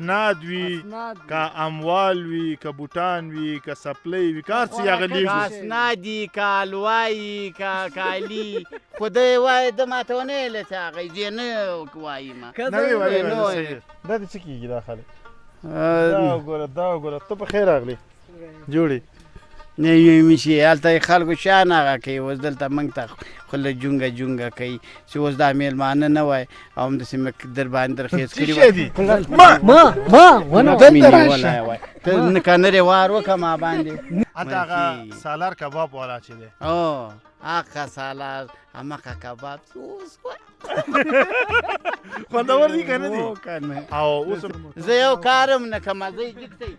اسناد وي، که اموال وي، که بوټان وي، که څپلۍ وي، که هر څه هغه که لېږو. اسناد دي، که الوایي، که کالي، خو دی وایي ده ماته ونه ویله چې هغه زه نه وایم. نه وي وایي. نه وایي. دا د څه کېږي دا خلک؟ دا وګوره، دا وګوره، ته په خیر راغلې، جوړې؟ نه یې شي، هلته یې خلکو شان هغه کوي. اوس دلته موږ ته خوله جونګه جونګه کوي چې اوس دا مېلمانه نه وای او همداسې مې در باندې درخېز څه کړي شی دي؟ ما ما ما ونه دلته دلته راشه راشه. ته نه کنرې وار وکړه ما باندې. هلته هغه سالار کباب والا چې دی. او هغه سالار هماغه کباب اوس خوندور دي که نه دي؟ و که نه؟ او اوس زه یو کار هم نه کوم، زه یې جګ دی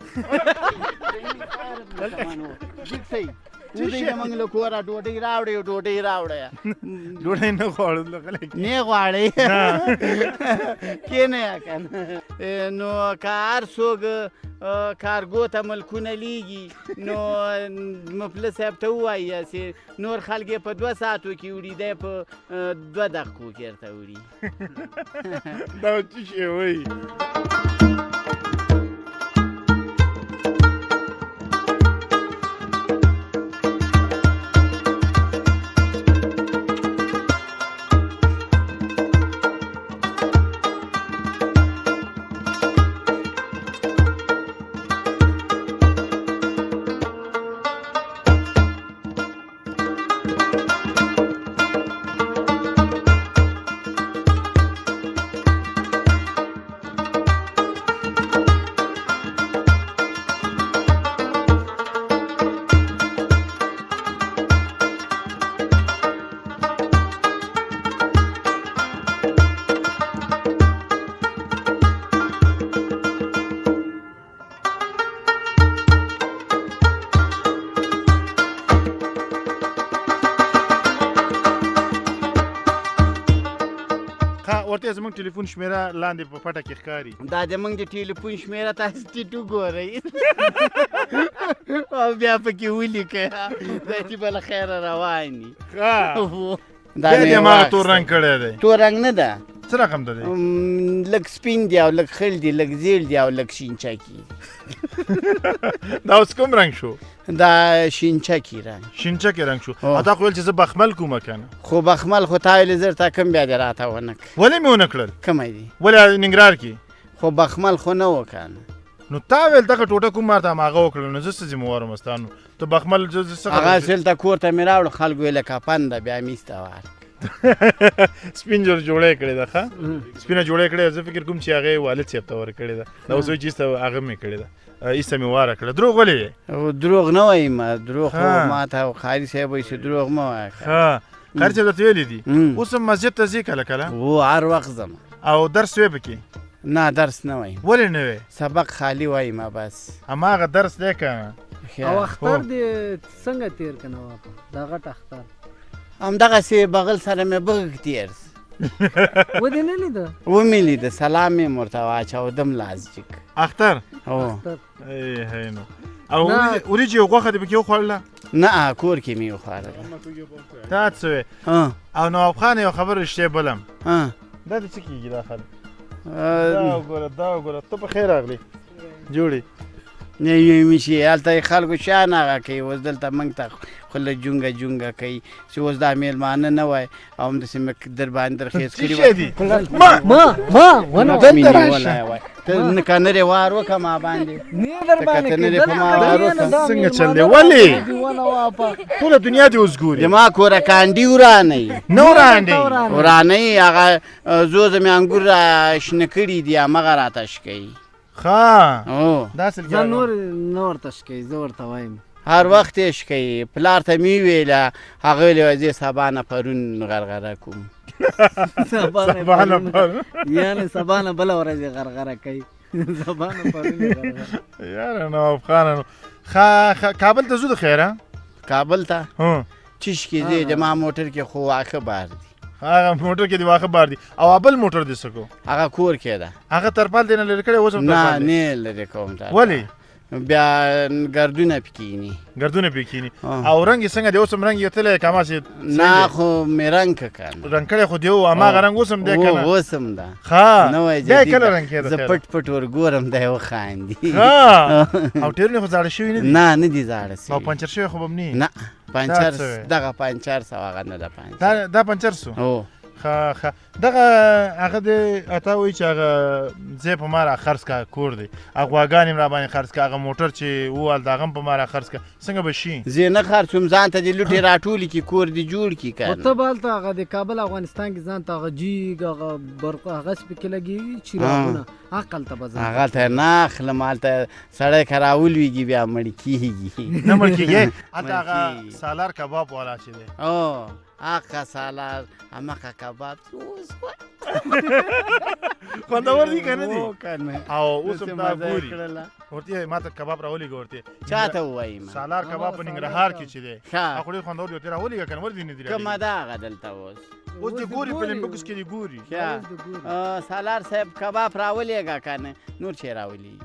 جګ دی. څه شی؟ دوی موږ له کوره ډوډۍ راوړې، ډوډۍ راوړې. ډوډۍ نه غواړو غلی. نه غواړې؟ کښېنه که نه. نو که هر څوک کارګو ته ملکونه لیږي، نو مفلس صاحب ته ووایي چې نور خلک یې په 2 ساعتو کې وړي، دی په 2 دقیقو کې ورته وړي. دا څه شی وایي؟ ښه، ورته زموږ ټلیفون شمېره لاندې په پټه کې ښکاري. دا د موږ د ټلیفون شمېره تاسو ټیټ وګورئ او بیا پکې ولیکئ، دا چې به له خیره روان وي. ښه، دا بیا مې دې هماغه تور واخیسته. رنګ کړی دی؟ تور رنګ نه ده. څه رقم ده دی؟ لږ سپین دی او لږ خړ دی، لږ زیړ دی او لږ شینچکی. دا اوس کوم رنګ شو؟ دا شینچکی رنګ. شینچکی رنګ شو. هو. او تا خو ویل چې زه بخمل کومه که نه؟ خو بخمل خو تا ویلې زه درته کوم، بیا دې راته ونه کړ. ولې مې ونه کړل؟ کومه دي؟ ولې ننګرهار کې؟ خو بخمل خو نه و که نه. نو تا ویل دغه ټوټه کوم، ماته هماغه وکړل، نو زه څه ذمه وار وم ستا؟ نو ته بخمل زه څه هغه خبر شم؟ دلته کور ته مې راوړ، خلکو ویل کفن ده، بیا مې ایسته ورکړ. سپین جوړ جوړه کړې ده. ښه، سپینه جوړه کړې ده. زه فکر کوم چې هغې والد صاحب ته ورکړې ده. دا اوس وایي چې ایسته هغه مې کړې ده، ایسته مې واره کړه. دروغ ولې وې؟ او دروغ نه وایم، دروغ خو ښه. ما ته قاري صاحب وایي چې دروغ مه وایه. ښه، قاري صاحب درته ویلي دي؟ مم. اوس هم مسجد ته ځې کله کله؟ و هر وخت ځم. او درس وې پکې؟ نه، درس نه وایم. ولې نه وې؟ سبق خالی وایم بس. هماغه درس دی که نه؟ او اختر دې څنګه تېر که نوابه، دا غټ اختر؟ همدغسې بغل سره مې بغږ تېر سو. ودې نه لیده؟ ومې لیده، سلام مې هم ورته واچاوه، دم لاس جګ. اختر؟ هو. اختر. ای هی، نو او نه. وریجې او غوښه دې پکې وخوړله؟ نه، کور کې مې وخوړله. تا څه وې؟ ها. او نواب خان یو خبره رښتیا بلم. ها. دا د څه کېږي دا خلک؟ دا وګوره، دا وګوره، ته په خیر راغلې، جوړې؟ نه یې شي، هلته یې خلکو شان هغه کوي. اوس دلته موږ ته خوله جونګه جونګه کوي چې اوس دا مېلمانه نه وای او همداسې مې در باندې درخېز څه کړي. شی دي؟ ما ما ما ونه دلته دلته راشه ته نه کنرې وار وکړه ما باندې. نه در باندې ته کتنې په ما وار وکړه. څنګه چل دی؟ ولې؟ ټوله دنیا دې اوس ګوري. زما کوره کانډي ورانوي. نه وراندې. ورانوي هغه زو مې انګور را شنه کړي دي، همغه راته شکوي. ښه، هو. دا اصل کې زه نور نه ورته شکوي، زه ورته وایم. هر وخت یې شکوي. پلار ته مې وویله، هغه ویلې زه سبا نه پرون غرغره کوم. سبا نه سبا نه پرون. پرون. یعنې سبا نه بله ورځ یې غرغره کوي، سبا نه پرون یې غرغره. یاره نواب خانه، نو ښه ښه، کابل ته ځو د خیره؟ کابل ته؟ هو. چش کې ځې؟ د ما موټر کې خو واښه بار دي. هغه موټر کې دې واښه بار دي، او بل موټر دې څه کو؟ هغه کور کې ده. هغه ترپال دې نه لرې کړی؟ اوس هم نه. ترپال دی؟ نه لرې کوم ترپال. ولې؟ بیا ګردونه پکینی. ګردونه پې کینی. او رنګ یې څنګه دی؟ اوس هم رنګ یې تللی که هماسې؟ نه، خو مې رنګ که کنه. رنګ کړی خو دی و، هماغه رنګ اوس هم دی که نه؟ اوس هم ده. ښه، نوی بیا جدید کله ده. رنګ کېده؟ زه پټ پټ ورګورم، دی وخاندي. ښه، او ټیرونه خو زاړه شوي نه دي؟ نه، نه دي زاړه او سوي. پنچر شوی خو به هم نه وي؟ نه، پنچر څه وې؟ دغه پنچر سو، هغه نه ده پنچر. دا پنچر سو؟ او. ښه ښه، دغه هغه دی، عطا وایي چې هغه ځای په ما را خرڅ کا، کور دی، هغه غواګانې هم را باندې خرڅ کا، هغه موټر چې ووال د هغه هم په ما را خرڅ کا، څنګه به شي؟ زه نه خرڅوم، ځان ته دې لوټې راټولې کړي، کور دې جوړ کړي خو که ته به هلته هغه د کابل افغانستان کې ځان ته هغه جیګ، هغه برق، هغه څه پکې لګېږي چراغونه، عقل ته به ځان هغه ته نه اخلم. هلته سړی که راولوېږي بیا مړ کېږي. نه مړ کېږي، هلته هغه کېږي. سالار کباب والا چې دی. او هغه سالار هماغه کباب اوس خوندور دي که نه دي؟ او که نه؟ او اوس هم داسې دا مزه یې ګوري کړله. ورته ما ته کباب راولېږه ورته. چا ته ووایم؟ سالار کباب په ننګرهار کې چې دی، ښه. هغه ډېر خوندور دی، ورته راولېږه که نه، ور دي نه دي کومه راولېږي؟ ده هغه دلته اوس؟ اوس دې ګوري، په لمبکس کې دې ګوري. ښه. اوس دې ګوري. سالار صاحب کباب راولېږه که نه، نور چی راولېږي؟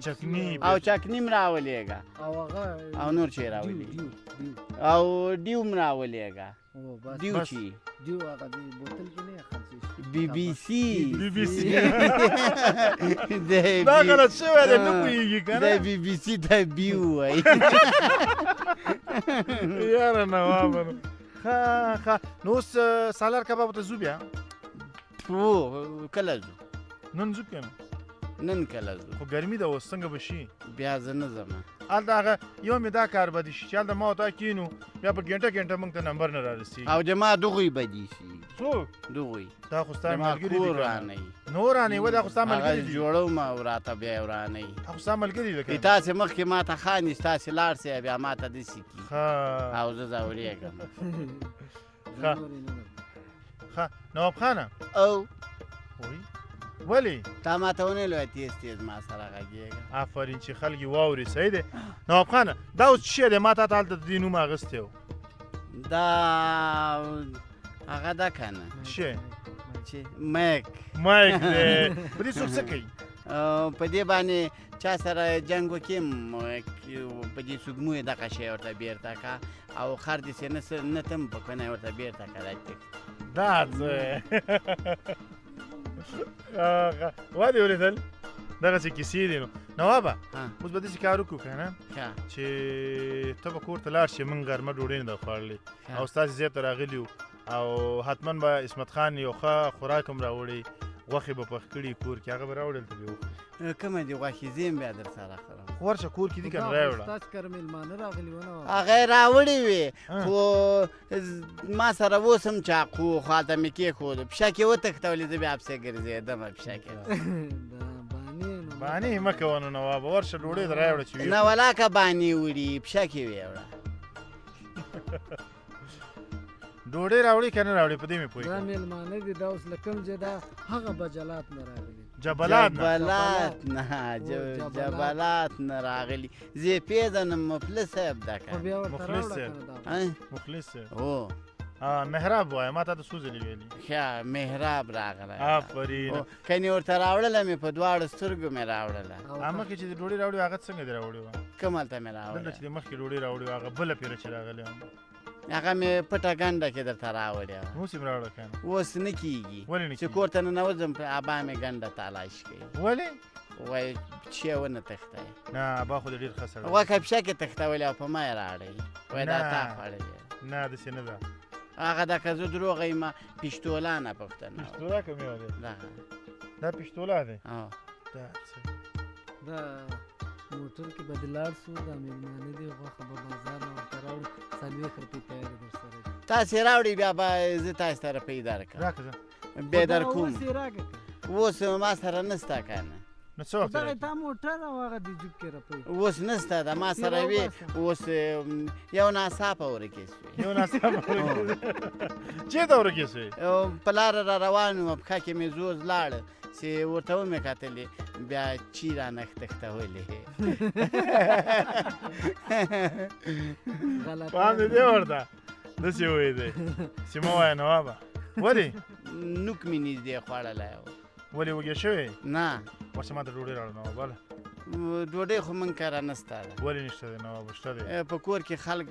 چکني. او چکني هم راولېږه. او هغه او نور چی دیو راولېږي؟ دیو دیو. او دیو هم راولېږه. او بس. دیو. بس. چی دیو هغه دی بوتل کې نه خرڅېږي. بي بي سي. بي بي سي. د دا غلط شوی دی، نه پوهېږي که د نه. بي بي سي ته بي ووایي. یاره نوابه نو ښه ښه، نو اوس سالار کباب ته ځو بیا؟ وو، کله ځو؟ نن ځو که نه؟ نن کله ځو؟ خو ګرمي ده اوس، څنګه به شي؟ بیا زه نه ځم. هلته هغه یو مې دا کار بدی شي چې هلته ما او تا کینو، بیا په ګنټه ګنټه موږ ته نمبر نه رارسېږي. او د ما دغوی بدی شي. څوک؟ دغوی. دا خو ستا د ما ملګري دي کور که نه؟ ورانوي. نو ورانوي، وه، دا خو ستا هغه ملګري دي. جوړوم او راته بیا یې ورانوي. دا خو ستا ملګري دي که نه؟ تاسې مخکې ما ته خاندي، ستاسې لاړ سئ، بیا ما ته داسې کړي. ښه. او زه ځورېږم. ښه. ښه نواب خانه. او. وای، ولې؟ تا ما ته ونه ویل تیز تیز ما سره غږېږه. آفرین، چې خلک یې واوري، صحیح دی. نواب خانه، دا اوس څه شی دی؟ ما تا ته هلته د دې نوم اخیستی و. دا هغه ده که نه؟ څه؟ چې میک. مایک دی. په دې څوک څه کوي؟ په دې باندې چا سره جنګ وکړي، په دې سږمو یې دغه شی ورته بیرته کا، او خر دې سې نه نه تم په کنه ورته بیرته کا، دا تښتي. دا څه هغه ودې اورېدل، دغسې کیسې دي. نو نوابه، اوس به داسې کار وکړو که نه؟ ښه. چې ته به کور ته لاړ شې، موږ غرمه ډوډۍ نه ده خوړلې. ښه. او ستاسې ځای ته راغلي یو، او حتما به عصمت خان یو ښه خوراک هم راوړي، غوښې به پخ کړي کور کې، هغه به راوړل، ته به یې وخورې. کومه دې غوښې؟ زه هم بیا در سره خورم. خو ورشه، کور کې دي که نه، راوړه. ستاسو کره مېلمانه راغلي وو نه؟ هغه یې راوړې وې، خو ما سره اوس هم چاقو، خو هلته مې کېښود، پښه کې وتښتولې، زه بیا پسې ګرځېدم پښه کې. دا بانې نو. بانې مه کوه نو نوابه، ورشه ډوډۍ دې راوړه چې ویې نه ولاکه بانې وړي، پښه کې ویې وړه. ډوډۍ راوړي که نه راوړي، په دې مې پوه دا کړه. مېلمانه دي، دا اوس له کوم ځای دا هغه بجلات نه راغلي؟ جبلات نه. جبلات نه. جبلات. جبلات نه راغلي، زه یې پېژنم، مفلس صاحب ده خو که بیا ورته مخلص راوړه صاحب. که نه دا. ها؟ مخلص صاحب. هو. محراب وایه، ما تا ته څو ځلې ویلي. ښه، محراب راغلی. آفرین. کنې ورته راوړله مې، په دواړو سترګو مې راوړله. او مخکې چې د ډوډۍ راوړي، هغه څنګه دې راوړې وه؟ کوم هلته مې دلته راوړله؟ چې د مخکې ډوډۍ راوړې وه، هغه بله پیره چې راغلې وه. هغه مې پټه ګنډه کې درته راوړې وه. نو اوس یې هم راوړه که نه؟ اوس نه کېږي. ولې نه چې کېږي؟ کور ته ننوځم، په ابا مې ګنډه تالاش کوي. ولې؟ وایي چې ونه تښتی. نه، ابا خو دې ډېر ښه سړی دی. غوښه پښه کې تښتولې او په ما یې راړی، وایي دا نه. تا خوړلې. نه، داسې نه ده. هغه ده که زه دروغ یم، پشتولا نه پوښتنه وکړه. پشتولا کوم یو دی؟ دغه. دا پشتولا دی؟ او. دا څه؟ دا موټر کې به دې لاړ سو، دا مېلمانه دي، غوښه به بازار نه ورته راوړو، 40 روپۍ تیارې در سره دي. تاسې راوړئ، بیا به زه تاسې ته روپۍ درکړم. راکړه زه. بیا خو دا درکوم. اوس یې راکړه که. اوس ما سره نسته که نه. نو څه وخت دغه راکړې؟ تا موټر او هغه د جیب کې روپۍ. اوس نسته، د ما سره یو وي. وباسه. اوس یو ناڅاپه ورکې سوې. یو ناڅاپه ورکې چېرته ورکې سوې؟ په لاره را روان وم، پښه کې مې زوز لاړ، چې ورته ومې کتلې، بیا چی رانه تښتولې. غلطه. پام دې دی ورته داسې ووایي دی چې مه وایه نوابه. ولې؟ نوک مې نږدې خوړلی و. ولې وږی شوی؟ نه. ورشه ما ته ډوډۍ راوړه نوابه. ډوډۍ خو مونږ کره نسته ده. ولې نشته دی نواب؟ شته دی. په کور کې خلک،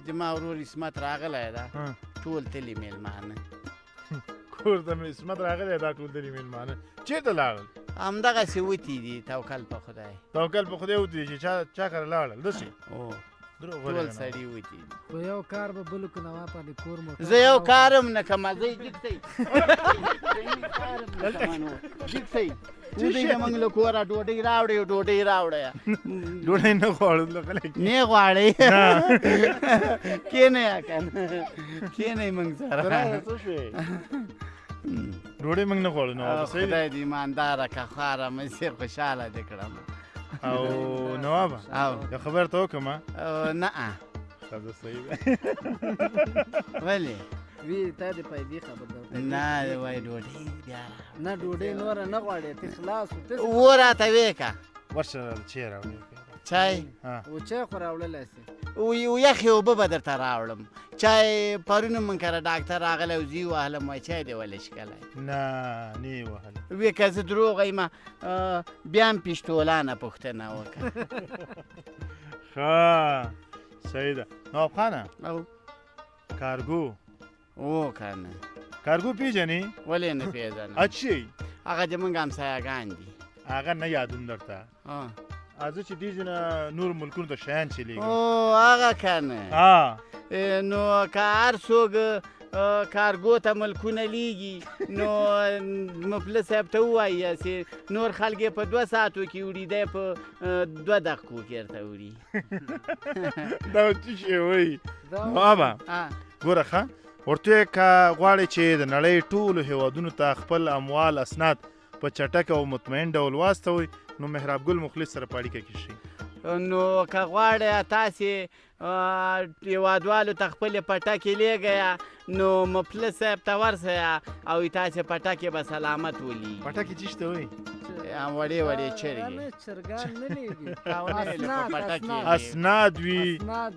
د ما ورور عصمت راغلی ده، ټول تلي میلمانه. کور ته مې عصمت راغلی، دا ټول تلي میلمانه چېرته لاړل؟ همدغسې وتي دي، توکل په خدای. توکل په خدای وتي دي چې چا کره لاړل داسې؟ دروغ ټول وایې. سړي وتي دي. خو یو کار به بل وکړو نواب، د کور موټر زه یو کار هم نه کوم، زه یې جګ سئ، جګ سئ، ودی زموږ له کوره ډوډۍ راوړئ، ډوډۍ راوړئ. ډوډۍ نه غواړو له خلک. نه غواړئ؟ کښېنئ که نه کښېنئ موږ سره. څه شوې؟ ډوډۍ موږ نه غواړو نواب. صحیح دی. خدای دې ایمانداره که، خواره مې سي، خوشحاله دې کړم. او نوابه، او یو خبره ته وکړم؟ نه. ښه، صحیح ده. ولې؟ وی تا د پیدې خبر ده. نه وای ډوډۍ بیا نه، ډوډۍ نوره نه غواړې، ته خلاص ته. و راته وې که ورشه چای راوړې. چای؟ او چای خو راوړلی سي. او یخې اوبه به درته راوړم. چای پرون مونږ کره ډاکټر راغلی او زه یې وهلم، وایي چای دې ولې څښلی؟ نه، نه یې وهلی. وی که زه دروغ یم، بیا هم پیشتولانه پوښتنه وکړه. ښه، صحیح ده نواب خانه. او کارګو. او که نه؟ کارګو پیژنې؟ ولې نه پېژنم. اچي هغه د مونږ همسایهګان دي. هغه نه یادوم درته، زه چې دې ځای نه نور ملکونو ته شیان چلېږم. او هغه که نه؟ نو که هر څوک کارګو ته ملکونه لیږي، نو مفلس صاحب ته ووایي چې نور خلک یې په 2 ساعتو کې وړي، دی په 2 دقیقو کې ورته وړي. دا څه شی وایي بابا؟ ګوره ښه، ورته که غواړئ چې د نړۍ ټولو هیوادونو ته خپل اموال اسناد په چټک او مطمئن ډول واستوئ، نو محراب ګل مخلص سره په اړیکه کې شئ. نو که غواړئ تاسې هېوادوالو ته خپلې پټکې لېږئ، نو مفلس صاحب ته ورسئ او تاسې پټکې به سلامت ولیږي. پټکې چی ته وایي؟ وړې وړې چرګې. نه، چرګان نه لېږي. اسناد وي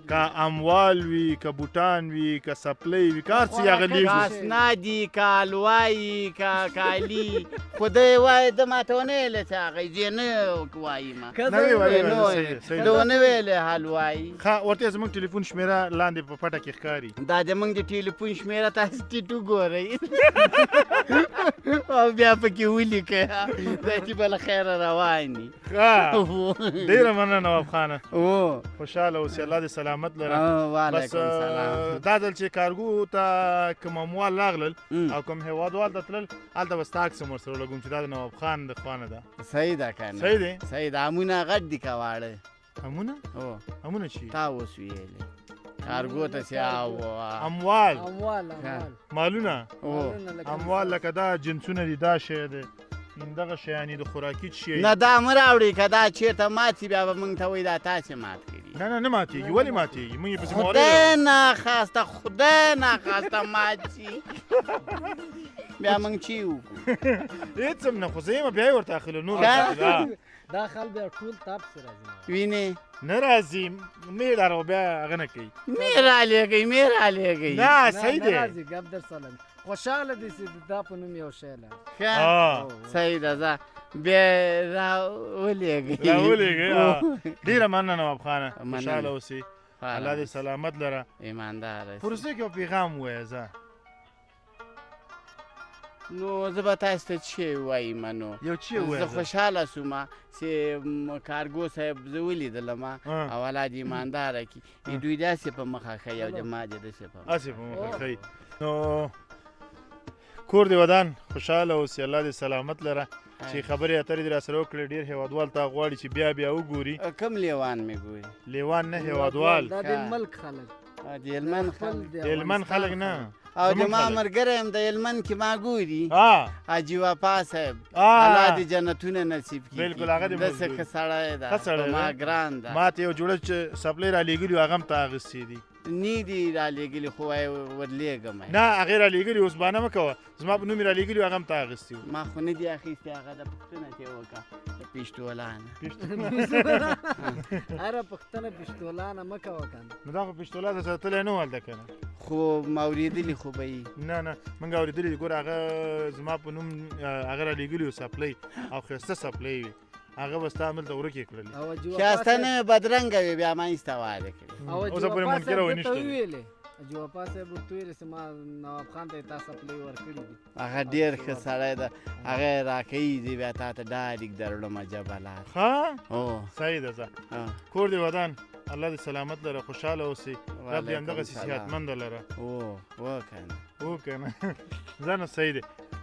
که اموال وي که بوټان وي که څپلۍ وي که هر څه هغه لېږو. که اسناد دي که الوایي که کالي، خو دی وایي ده ماته ونه ویلې چې هغه زه نه وایم. نه ویلې، ده ونه ویلې حلوایي. ښه، ورته زموږ ټلیفون شمېره لاندې په پټه کې ښکاري. دا زموږ د ټلیفون شمېره تاسې ټیټ وګورئ او بیا پکې ولیکئ، دا چې به له خیره روان دي. ډېره مننه نواب خانه، خوشحاله اوسې، الله دې سلامت لره. وعلیکم سلام. دا ځل چې کارګو ته کوم اموال راغلل او کوم هېوادوال ته تلل، هلته به ستا عکس هم ورسره ولګوم چې دا د نواب خان د خوا نه ده. صحیح ده که نه؟ صحیح دی؟ صحیح ده. امونه غټ دي که واړه؟ امونه؟ امونه چی؟ تا اوس ویلې کارګو ته چې اموال، اموال، مالونه، اموال لکه دا جنسونه دي، دا شی دی، دغه شیان دي، د خوراکي شی. نه دا مه راوړئ، که دا چېرته مات شي بیا به موږ ته وایي دا تاسې مات کړي. نه نه، نه ماتېږي. ولې ماتېږي؟ موږ یې پسې مورې. خدای ناخواسته، خدای ناخواسته مات شي بیا موږ چی وکړو؟ هېڅ هم نه، خو زه یم بیا یې ورته اخلو نور. دا خل بیا ټول تا پسې راځي. وینې؟ نه راځي، مې لاره بیا هغه نه کوي. مې رالیږئ، مې رالیږئ. نه صحیح دی. نه راځي، ګپ در سره خوشحاله دي چې دا په نوم یو شی لري. ښه صحیح ده، ځه بیا را ولېږئ. را ولېږئ. ډېره مننه نواب خانه، خوشحاله اوسې، الله دې سلامت لره. ایماندار اوسې. پروسې کې یو پیغام ووایه. ځه نو زه به تاسو ته څه ووایم؟ نو یو څه ووایه. زه خوشحاله شوم چې کارګو صاحب زه ولیدلم او الله دې ایمانداره کړي. دوی داسې په مخه ښیي او د ما دې داسې په مخه داسې په مخه ښیي. نو کور دې ودان، خوشحاله اوسې، الله دې سلامت لره. چې خبرې اترې دې راسره وکړې، ډېر هېوادوال ته غواړي چې بیا بیا وګوري. کوم لیوان مې ګوري؟ لیوان نه، هېوادوال. دا د ملک خلک، د هلمند خلک. د هلمند خلک نه، او د ما ملګری هم د هلمند کې ما ګوري، حاجي وفا صاحب، الله دې جنتونه نصیب کړي. بلکل، هغه دې داسې ښه سړی ده، په ما ګران ده. ما ته یو جوړه چې څپلۍ رالیږلي وو، هغه هم تا اخیستې دي. نه دي رالیږلي، خو وایي ورلېږم. نه، هغې رالیږلي، اوس بانه مه کوه، زما په نوم یې رالیږلي، هغه هم تا اخیستي وو. ما خو نه دي اخیستي، هغه د پوښتنه ترې وکړه، د پیشتولانه. هره پوښتنه پیشتولانه مه کوه که نه. نو دا خو پیشتولا ته ساتلی نه و هلته که نه؟ خو ما اورېدلي خو به یې. نه نه، موږ اورېدلي دي. ګوره هغه زما په نوم هغه رالیږلي وو څپلۍ، او ښایسته څپلۍ وې. هغه به ستا هملته ورکې کړلې. او حاجي وفا ښایسته صاحب نه وې، بدرنګه وې، بیا ما ایسته والې کړې. او حاجي اوسه پورې وفا منکر صاحب و ده ته نشته. وویلې، حاجي وفا صاحب ورته وویلې چې ما نواب خان ته یې تا څپلۍ ورکړي دي. هغه ډېر ښه سړی ده، هغه یې راکوي، زه بیا تا ته ډاریک دروړم جبله. ښه هو. صحیح ده، ځه کور دې ودان، الله دې سلامت لره، خوشحاله اوسې، رب دې همدغسې صحتمند لره. او و کنه. و کنه، ځه نو صحیح دی.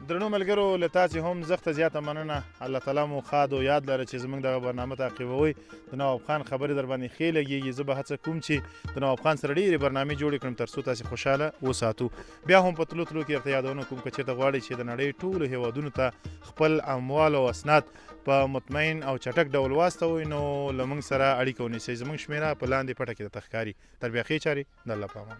درنو ملګرو، له تاسې هم زښته زیاته مننه. الله تعالی مو ښاد او یاد لره چې زموږ دغه برنامه تعقیبوئ. د نواب خان خبرې در باندې ښې لګېږي. زه به هڅه کوم چې د نواب خان سره ډېرې برنامې جوړې کړم تر څو تاسې خوشحاله وساتو. بیا هم په تلو تلو کې درته یادونه کوم، که چېرته غواړئ چې د نړۍ ټولو هېوادونو ته خپل اموال او اسناد په مطمئن او چټک ډول واستوئ، نو له موږ سره اړیکه ونیسئ. زموږ شمېره په لاندې پټه کې درته ښکاري. تر بیا ښې چارې، د الله په امان.